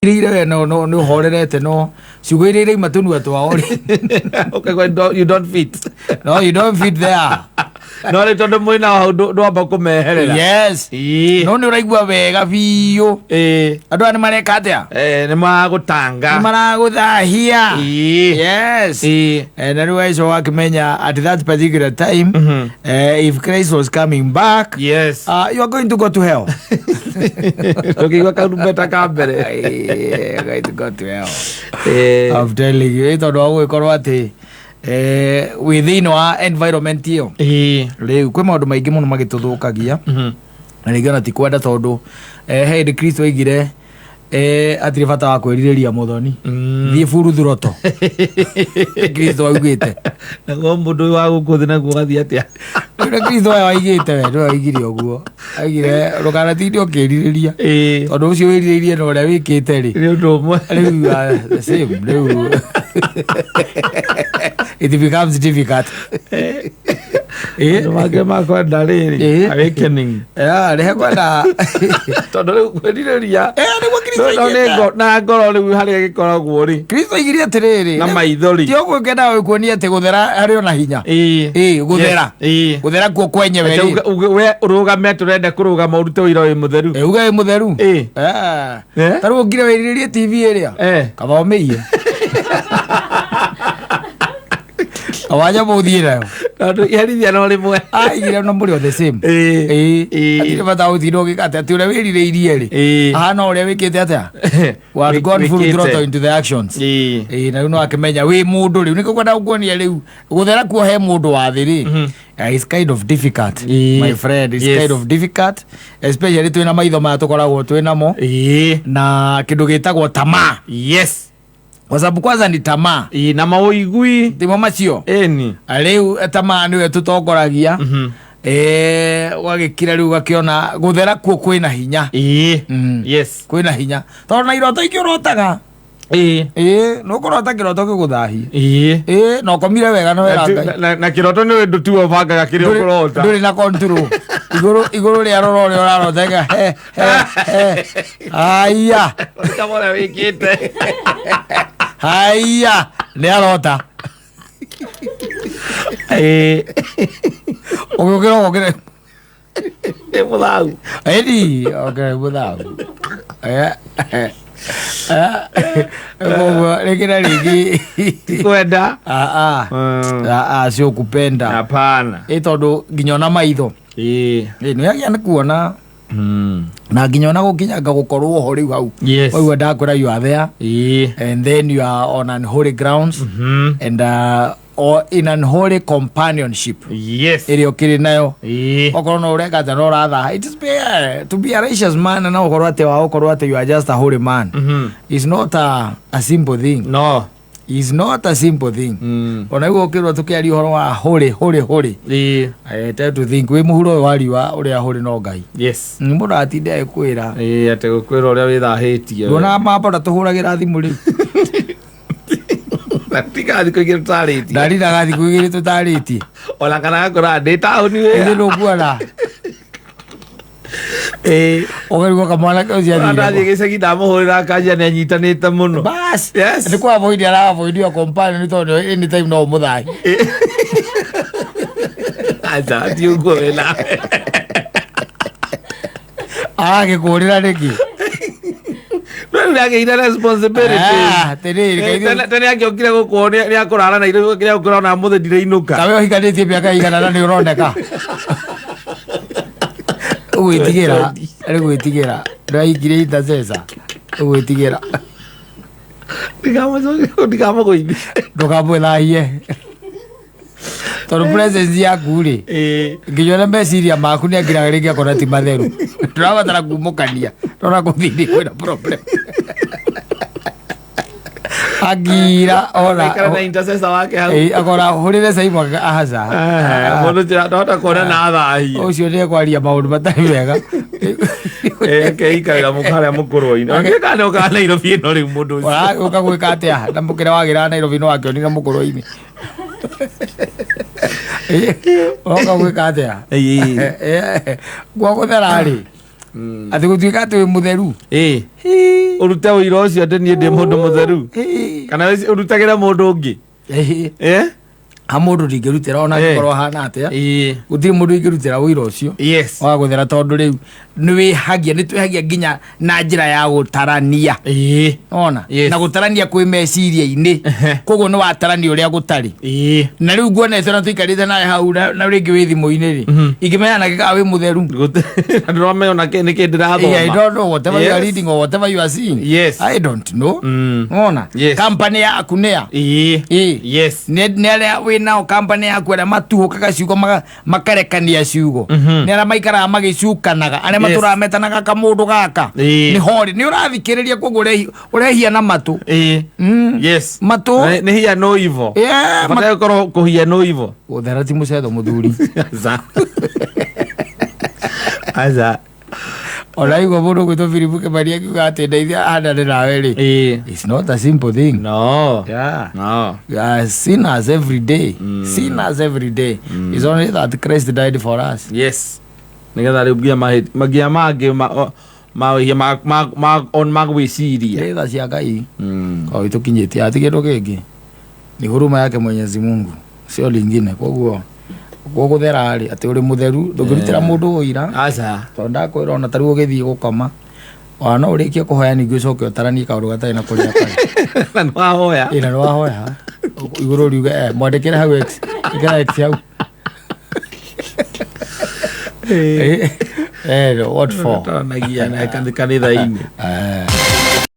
Ire we no nĩ ũhorerete no ciugo iria iraima tũnua twao rĩ. Okay, well, you don't fit. No, you don't fit there. No rĩ, tondũ mwĩna hau ndwamba kũmeherera. Yes. No nĩ ũraigua wega biũ. Andũ aya nĩ mareka atĩa? Nĩ maragũtanga. Nĩ maragũthahia. Yes. Na rĩu aico wakĩmenya at that particular time, if Christ was coming back, you are going to go to hell. Ũkĩigua karumbeta ka mbere. Yeah, going to go to hell. I'm telling you, tondũ wa gũgĩkorwo atĩ wĩ thĩinĩ wa environment ĩyo. Rĩu kwĩ maũndũ maingĩ mũno magĩtũthũkagia na rĩngĩ ona ti kwenda, tondũ he hĩndĩ Kristo oigire hatirĩ bata wa kwĩrirĩria mũthoni, thiĩ buru thuroto. Kristo augĩte. Naguo mũndũ ũyũ wa gũkũ thĩ naguo gathiĩ atĩa? Ũrĩa Kristo aya aigĩte, we nĩwe oigire ũguo, aigire ndũkanatinde ũkĩrirĩria, tondũ ũcio wĩrirĩirie na ũrĩa wĩkĩte rĩ, nĩ ũndũ ũmwe. Rĩu the same, rĩu it becomes difficult. Andũ mangĩ makwenda rĩrĩ, awakening. Yeah, rehe kwenda. Tondũ rĩu kwĩrirĩria Nĩguo Kristo no nĩ aigĩte. na ngoro rĩu harĩa gĩkoragwo rĩ, Kristo aigire atĩrĩrĩ, na maitho rĩ, ti ũguo ngenda kuonia atĩ gũthera harĩ ona hinya. Gũthera. Gũthera kuo kwenyewe Atĩ rĩ, we ũrũgame atĩ ũrenda kũrũgama ũrute ũira wĩ mũtheru. Uge wĩ mũtheru. Eh? Ta rĩu ũngire wĩrirĩrie TV ĩrĩa, kaba ũmĩiye, kaba nyamũ ũthiĩ nayo. Tondũ iherithia no rĩmwe. Aigire no mũrĩ o the same. Hatirĩ bata gũtinda ũgĩka atĩ atĩ ũrĩa wĩrirĩirie rĩ, ahana ũrĩa wĩkĩte atĩa. We have gone full Wĩkĩte. throttle into the actions. Na rĩu no akĩmenya wĩ mũndũ, rĩu nĩkĩo kwenda gũkuonia rĩu gũthera kuo he mũndũ wa thĩ rĩ, it's kind of difficult, my friend, it's kind of difficult, especially twĩna maitho maya tũkoragwo twĩ namo na kĩndũ gĩtagwo tamaa, kwa sababu kwanza ni tamaa. Na maũigui. Timo macio. Ĩni. Rĩu tamaa nĩwe tũtongoragia. Ũgagĩkira rĩu ũgakĩona gũthera kuo kwĩna hinya. Kwĩna hinya tondũ na iroto ingĩ ũrotaga, nĩ ũkũrota kĩroto gĩgũthahie. Na ũkomire wega na wera Ngai. Na kĩroto nĩ ũndũ tiwe ũbangaga kĩrĩa ũkũrota. Ndũrĩ na control igũrũ igũrũ rĩa rora ũrĩa ũrarotega he he he haiya. Kama ũrĩa wĩkĩte. Haiya, nĩ arota. Ũgĩũkĩra ũgokĩra Nĩ mũthau. Ĩni okĩra mũthabu. Koguo rĩngĩ na rĩngĩ Kwenda. Ah, ah. Ah, ah, sio kupenda. Hapana. Ĩ tondũ nginya ona maitho, ĩ nĩ yagĩa nĩ kuona na nginya ona gũkinyanga gũkorwo ho rĩu hau. Waigua ndakwĩra you are there and then you are on unholy grounds and or in unholy companionship ĩrĩa ũkĩrĩ nayo. Okorwo no ũreka atĩa no ũrathaha, it is to be a righteous man na ũkorwo atĩ wa ũkorwo atĩ you are just a holy man is not a simple thing. No. Is not a simple thing. Ona rĩu ũkĩrwo tũkĩaria ũhoro wa holy, holy, holy, I tend to think wĩ mũhuro ũyũ wa riũa ũrĩa holy no Ngai. Mũndũ atinde agĩkwĩra. Atĩ gũkwĩra ũrĩa wĩthahĩtie. Nduonaga mamba tũhũragĩra thimũ rĩu? Na tiga thikũ igĩrĩ tũtarĩtie. Ndariraga thikũ 2 tũtarĩtie. Ona kana gakora ndĩ taũni ĩthĩ wĩra. Ndũkuona ũkarigwo kamwana ũcio Ona ndathiĩ athire. gĩcagi ndamũhũrĩra akanjia nĩ anyitanĩte mũno. Bas. Yes. Nĩ kwa avoid, aravoidiwa companion nĩ tondũ anytime no ũmũthahi. Aca, ti ũguo we nawe. Aragĩkũrĩra nĩkĩ? No rĩu nĩagĩire responsibility. Ah, atĩrĩrĩ, Tene angĩokire gũkũ nĩ akũrara na irĩ kĩrĩa ũkũrona mũthĩ ndirĩinũka. Tawe ũhikanĩtie mĩaka igana na nĩ ũroneka ũgwĩtigĩra, rĩ gwĩtigĩra ndwahingire intercessor ũgwĩtigĩra. Ndikamũgũithie. Ndũkamwĩthahie tondũ presence yaku rĩ, nginya ũrĩa meciria maku nĩ angiraga rĩngĩ akona ti matheru, ndũrabatara kumũkania ndona kũthini kwĩna problem angira ona. Aikara na intercessor wake hau. Akora hũrĩre cai mwaka ahaca. Mũndũ ndahota kuona na athahie. Ũcio nĩ ekwaria maũndũ matarĩ mega. Akeikarĩra mũkarĩa mũkũrũ-inĩ. Angĩka nĩ ũkaga Nairobi ĩno rĩu mũndũ ũcio. Ũka gwĩka atĩa na mũkĩra wagĩra Nairobi no wakĩonire mũkũrũ-inĩ? Ũroka gwĩka atĩa? Gwa gũthera rĩ, Atĩ gũtuĩka atĩ wĩ mũtheru. Ĩĩ. Ũrute ũira ũcio atĩ niĩ ndĩ mũndũ mũtheru. Kana ũrutagĩre mũndũ ũngĩ. Eh? Ha mũndũ ndingĩrutĩra ona angĩkorwo ahana atĩa. Gũtirĩ mũndũ ingĩrutĩra ũira ũcio. Yes. Wa gũthera tondũ rĩu nĩ wĩhagia, nĩ twĩhagia nginya na njĩra ya gũtarania. Ona Yes. na gũtarania kwĩ meciria-inĩ. Koguo nĩ watarania ũrĩa gũtarĩ. Na rĩu nguonete na tũikarĩte nawe hau na rĩngĩ wĩ thimũ-inĩ rĩ, ingĩmenya nake kana wĩ mũtheru. Na ndũramenya ona nĩkĩ ndĩrathoma. Yeah, I don't know whatever you are Yes. reading or whatever you are seeing. Yes. I don't know. Ona Yes. company yaku nĩ ya? Ĩĩ. Yes. Nĩ arĩa wĩ nao company yaku arĩa matuhũkaga ciugo makarekania ciugo. Nĩ arĩa maikaraga magĩcukanaga, arĩa matũraga metanaga kamũndũ gaka. Nĩ horĩ, nĩ ũrathikĩrĩria koguo ũrehia na matũ. Yes. Matũ. Nĩ hia no evil. Yeah, Bataire gũkorwo kũhia no evil. Gũthera ti mũcetho mũthuri. Aca. Aca. Ona igua mũndũ ũgwĩtwo Philip Kĩmani akiuga atĩ ndeithia hanane nawe rĩ. It's not a simple thing. No. Yeah. No. We are sinners every day. Sinners every day. It's only that Christ died for us. Yes. Nĩgetha rĩu nginya nginya mangĩ mawĩhia on magwĩciria. Nĩ tha cia Ngai. O itũkinyĩtie ati kĩndũ kĩngĩ. Ni huruma yake Mwenyezi Mungu, sio lingine. Koguo gũgũthera rĩ atĩ ũrĩ mũtheru ndũngĩrutĩra mũndũ ũira. Aca. Tondũ ndakwĩra ona tarĩu ũgĩthiĩ gũkoma ona no ũrĩkie kũhoya ningĩ ũcoke ũtaranie kaũndũ gatarĩ na kũrĩa karĩ. Na nĩ wahoya. Ĩ, na nĩ wahoya igũrũ riuge mwandĩkĩre hau X, ĩkĩra X hau. What for? Taranagia na kanitha-inĩ.